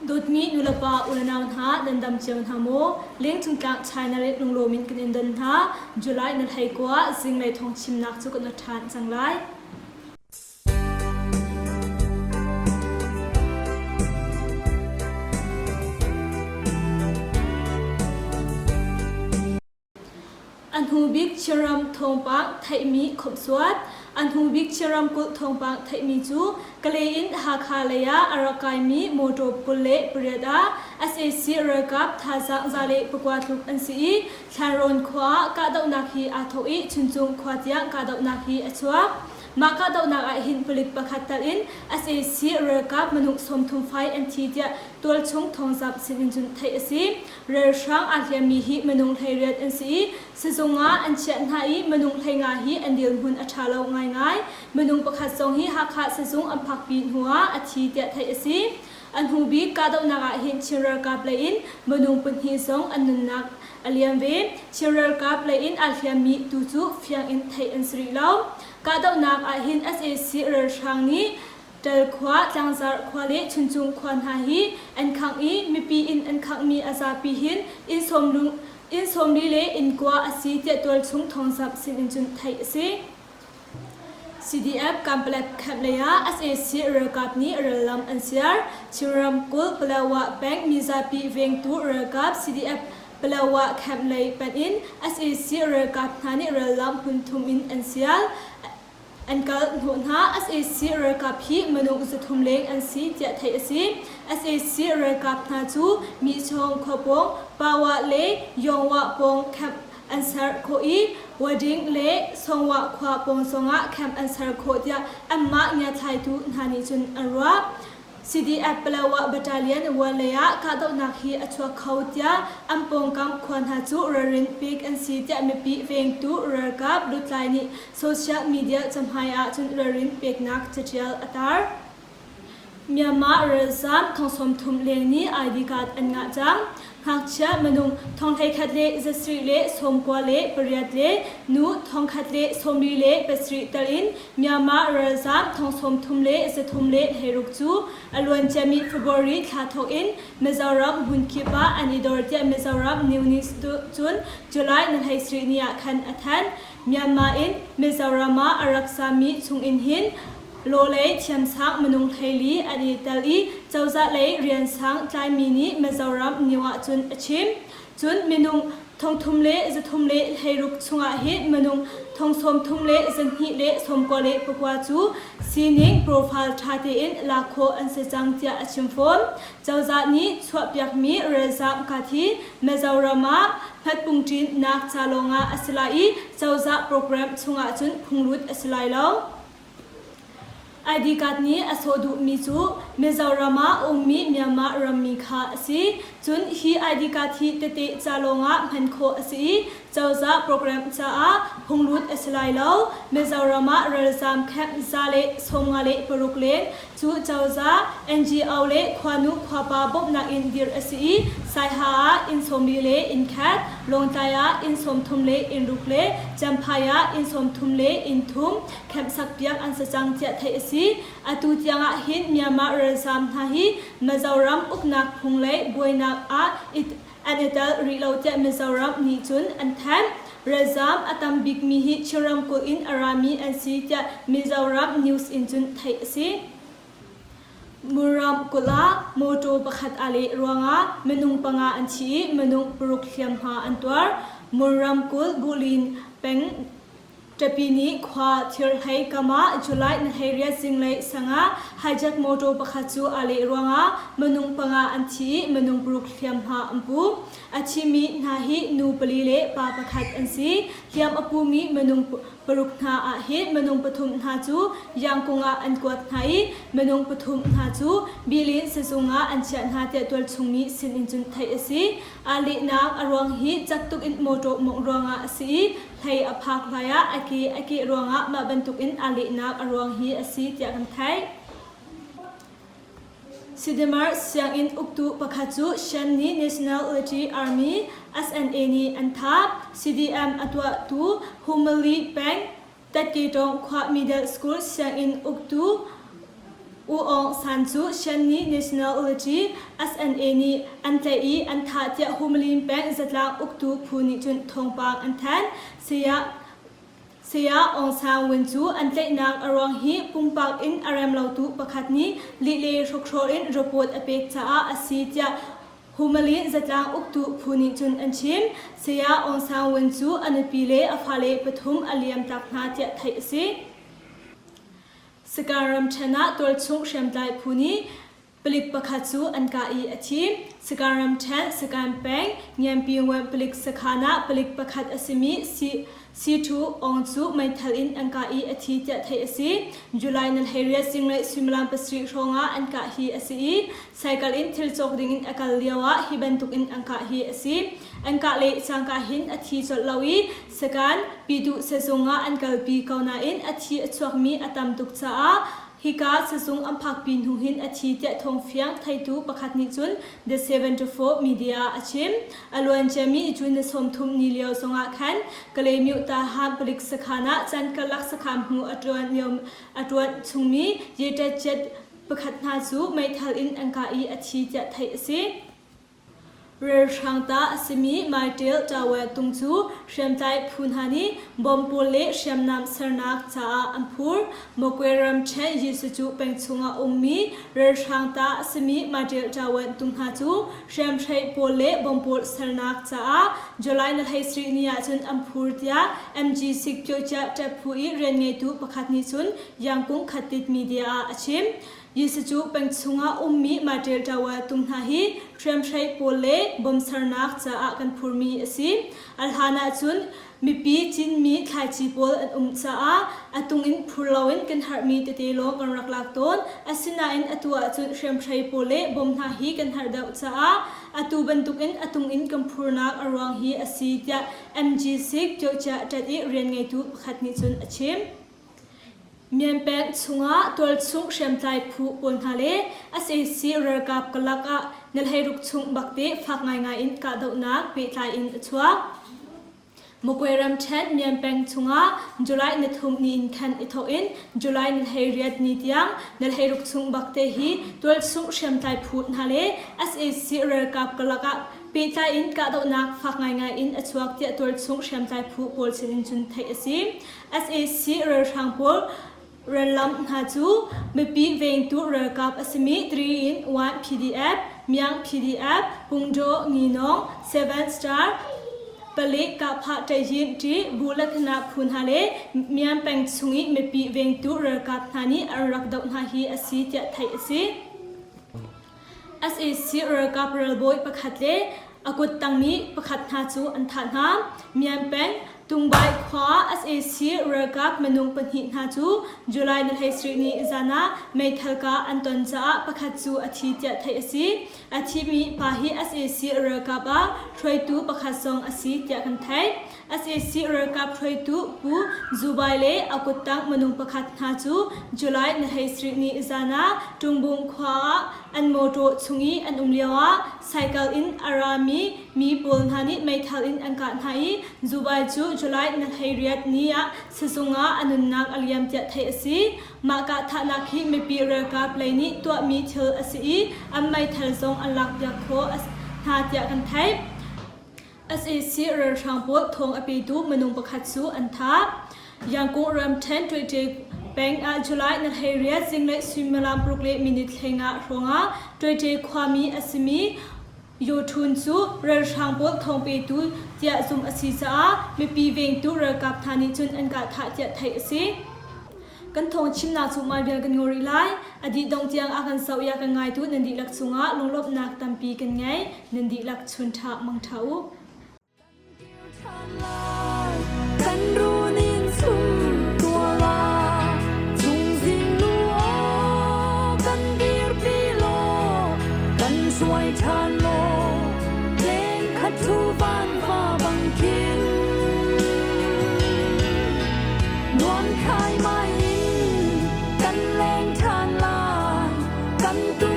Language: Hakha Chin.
Dawtmi nulepa unau hna nan dam cio hna maw? Lengcung tlang China le lunglawm in kan in don hna. July na hlei kua zinglei thawng chimnak cu kan ṭhan cang lai. A hnubik Chinram thawngpang theihmi khawmhsuat. A hnubik Chin ramkulh thawngpang theihmi cu Kalay in Hakha lei ah a rak kaimi motor 28 ah sac ralkap thazaang 109 tluk an si i Thlanrawn khua ah kahdohnak hi aa thawk i Chuncung khua tiang kahdohnak hi a chuak. Mah kahdohnak ah hin palik pakhat tal in sac ralkap minung 30 fai an thi tiah tualchung thawngzamh sin in cun theih a si. Ralhrang aa hliammi hi minung 18 an si i sizung ah an chiah hna i minung 15 hi an dirhmun a ṭha lo ngaingai. Minung pakhat zong hi Hakha sizung an phakpi hnu ah a thi tiah theih a si. A hnu bik kahdohnak ah hin Chin ralkap lei in minung pahnih zong an nunnak a liam ve. Chin ralkap lei in aa hliammi tu cu fiang in theih an si rih lo. Kahdohnak ah hin sac ralhrang nih Ṭal khua, Tlangzar khua le Chuncung khua hna hi an khangh i mipi inn an khanghmi a zapi hin inn sawmlung inn 40 le inn kua a si tiah tualchung thawngzamh sinin cun theih a si. CDF Kanpalet camp lei ah sac ralkap nih rallam an siar. Chin ramkulh Palawa peng mizapi vengtu ralkap CDF Palawa camp lei panh in sac ralkap hna nih rallam hmun thum in an sial. An kal hnawh hna. Sac ralkap hi minung 300 leng an si tiah theih a si. Sac ralkap hna cu Mihchawng khua pawng Pawa le Yawngwah pawng camp an ser khawh i Wading le Songwah khua pawng zongah camp an ser khawh tiah anmah ngiathlaitu hna nih cun an ruah. CDF Palawa Battalion One lei ah kahdohnak hi a chuak kho tiah an pawngkam khua hna cu ralrin pek an si tiah mipi vengtu ralkap lutlai nih social media cahmai ah cun ralrin peknak catial a tar. Myanmar ralzaam thong 30 leng nih ID card an ngah cang. Ngakchia minung thong 11 le 7 le 98 le pariat le nu thongkhat le 40 le pasarih tel in Myanmar ralzaam thong 30 le 300 le 16 cu a luanciami February thla thawk in Mizoram hmunkip ah an i dor tiah Mizoram New News cun July ni 17 ni ah khan a thanh. Myanmar in Mizoram ah a rak sami chungin hin Lawlei thiamsang minung 14 an i tel i cozah lei riansang tlaimi nih Mizoram new ah cun a chim. Cun minung 300 le 300 le 16 chungah hin minung thong 30 le 2 le 90 le pakua cu sining profile ṭha tein lak khawh an si cang tiah a chim fawn. Cozah nih chuahpiakmi ralzaam card hi Mizoram ah hmatpungṭinnak ca lawngah a si lai i cozah program chungah cun phunglut a si lai lo. ID card nih a sawh duhmi cu Mizoram ah ummi Myanmar rammi kha a si. Cun hi ID card hi tete ca lawngah hman khawh a si i cozah program caah phunglut a si lai lo. Mizoram ah ralzaam camp 156 leng cu cozah, NGO le khuanu khuapa bawmhnak in dirh a si i Saiha ah inn 40 le inn khat, Lawngtlai ah inn 30 le inn ruk le Champhai ah inn 30 le inn thum khemhsakpiak an si cang tiah theih a si. Atu tiang ah hin Myanmar ralzaam hna hi Mizoram uknak phung lei buainak ah an i tel rih lo tiah Mizoram nih cun an thanh. Ralzaam a tam bikmi hi Chin ramkulh in a rami an si tiah Mizoram news in cun theih a si. Muram kulh ah mawṭaw pakhat aa leh ruangah minung panga an thi i minung paruk hliamhma an tuar. Muram kulh Bulin peng Ṭapini khua thirhlei kam ah July ni 18 zinglei sang ah hijack motor pakhat cu aa leh ruangah minung panga an thi i minung paruk hliamhma an pu. A thimi hna hi nu pali le pa pakhat an si. Hliam a pumi minung paruk hna ah hin minung pathum hna cu Yangkung ah an kuat hna i minung pathum hna cu Bilin sizung ah an chiah hna tiah tualchung mi sinin cun theih a si. Aa lehnak a ruang hi cak tuk in motor mawngh ruangah a si i hlei a phak lai ah a ke a keh ruangah mah bantukin aa lehnak a ruang hi a si tiah kan theih. Sidimar sianginn uktu pakhat cu Shanni Nationality Army SNA nih an thah. CDM a tuahtu Humali peng Tatketong khua Middle School sianginn uktu. U Aung San cu Shanni Nationality SNA nih an tlaih i an thah tiah Humlin peng zatlang uktu phu nih cun thawngpang an thanh. Saya Saya Aung San Win cu an tlaihnak a ruang hi pumpak in a rem lotu pakhat nih lih le hrokhrawl in report a pek caah a si tiah Humalin zatlang uktu phu nih cun an chim. Saya Aung San Win cu a nupi le a fale pathum a liamtak hna tiah theih a si. Sagaing ramṭhen ah tualchung hriamtlai phu nih palik pakhat cu an kah i a thi. Sagaing ramṭhen, Sagaing peng, Ngianpingwen palik sakhan ah palik pakhat a simi Si Thu Aung cu meithal in an kah i a thi tiah theih a si. July ni 18 zinglei suimilam pasarih hrawng ah an kah hi a si i cycle in thil cawk ding in a kal lio ah hi bantuk in an kah hi a si. An kah le cangka hin a thi colh lo i Sakan Pyituh sazung ah an kalpi ko nain a thi a chuakmi a tam tuk caah hika sazung an phakpi hnu hin a thi tiah thawngfiang theitu pakhat nih cun The 74 Media ah a chim. A luanciami June ni 30 ni lio zongah khan Kalaymyo Tahan palik sakhan ah caan karlak sakhan hmu a ṭuan lio a ṭuan chungmi Yeṭetjet pakhat hna cu meithal in an kah i a thi tiah theih a si. Ralhrang ta a simi Maiṭil Tower tung cu hriamtlai phu hna nih bom pawl le hriamnam sernak caah an phur. Magwe ramṭhen Yisucu peng chungah ummi ralhrang ta a simi Maiṭil Tower tung hna cu hriamhrei pawl le bom pawl sernak caah July ni 17 ni ahcun an phur tiah MG Sikpyocia ṭep phu i rianngeitu pakhat nih cun Yangkung Khatit Media ah a chim. Jesuh peng chungah ummi martyr tower tung hna hi hriamhrei pawl le bom sernak caah kan phurmi a si. A hlan ahcun mipi cinmi thlaici pawl an um caah a tung in phur loin kan herhmi tete lawng kan rak lak tawn. Asinain atu ahcun hriamhrei pawl le bom hna hi kan herh deuh caah atu bantukin a tung in kan phurnak a ruang hi a si tiah MG Sik Pyocia ṭat i rian ngeitu pakhat nih cun a chim. Myanpeng chungah tualchung hriamtlai phu pawl hna le sac ralkap karlak ah ni 16 chung bakte fak ngaingai in kahdohnak pehtlai in a chuak. Magwe ramṭhen Myanpeng chungah July ni thum ni in khan i thawk in July ni 18 ni tiang ni 16 chung bakte hi tualchung hriamtlai phu hna le sac ralkap karlak ah pehtlai in kahdohnak fak ngaingai in a chuak tiah tualchung hriamtlai phu pawl sinin cun theih a si. Sac ralhrang pawl rallam hna cu mipi vengtu ralkap a simi 3 in 1 PDF, Myang PDF, Pungdaw Nginawng, Seven Star, palik kahphah ṭaihyin ṭi bu lakhana phu hna le Myan peng chung i mipi vengtu ralkap hna nih an rak doh hna hi a si tiah theih a si. Sac ralkap ralbawi pakhat le a kuttangmi pakhat hna cu an thah hna. Myan peng Tungbai khua sac ralkap minung pahnih hna cu July ni 17 ni zan ah meithal kah an ton caah pakhat cu a thi tiah theih a si. A thimi pa hi sac ralkap ah hruaitu pakhat zong a si tiah kan theih. Sac ralkap hruaitu Pu Zubai le a kuttang minung pakhat hna cu July ni 17 ni zan ah Tungbung khua ah an mawṭaw chung i an um lioah cycle in a rami mi pawl hna nih meithal in an kah hna i Zubai cu July ni 18 ni ah sizung ah a nunnak a liam tiah theih a si. Mah kahthahnak hi mipi ralkap lei nih tuahmi thil a si i an meithal zong an lakpiak khawh hna tiah kan theih. Sac ralhrang pawl thawng a petu minung pakhat cu an thah. Yangon ramṭhen Ṭuaiṭe peng ah July ni 18 zinglei suimilam paruk le minute 15 hrawngah Ṭuaiṭe khuami a simi Yaw Htun cu ralhrang pawl thawng petu tiah zumh a si caah mipi vengtu ralkap hna nih cun an kah thah tiah theih a si. Kan thawng chimnak cu mah vial kan ngol rih lai. A dih dongh tiang a kan zoh i a kan ngaitu nan dihlak cungah lunglawmhnak tampi kan ngei. Nan dihlak chun ṭha mang ṭha u. Kan runin sum tuala chungzing lu kan dirpi law kan suai ṭhan law leng khat thu van va bang khin Nuam khai mai in kan leng ṭhan lai kan tu.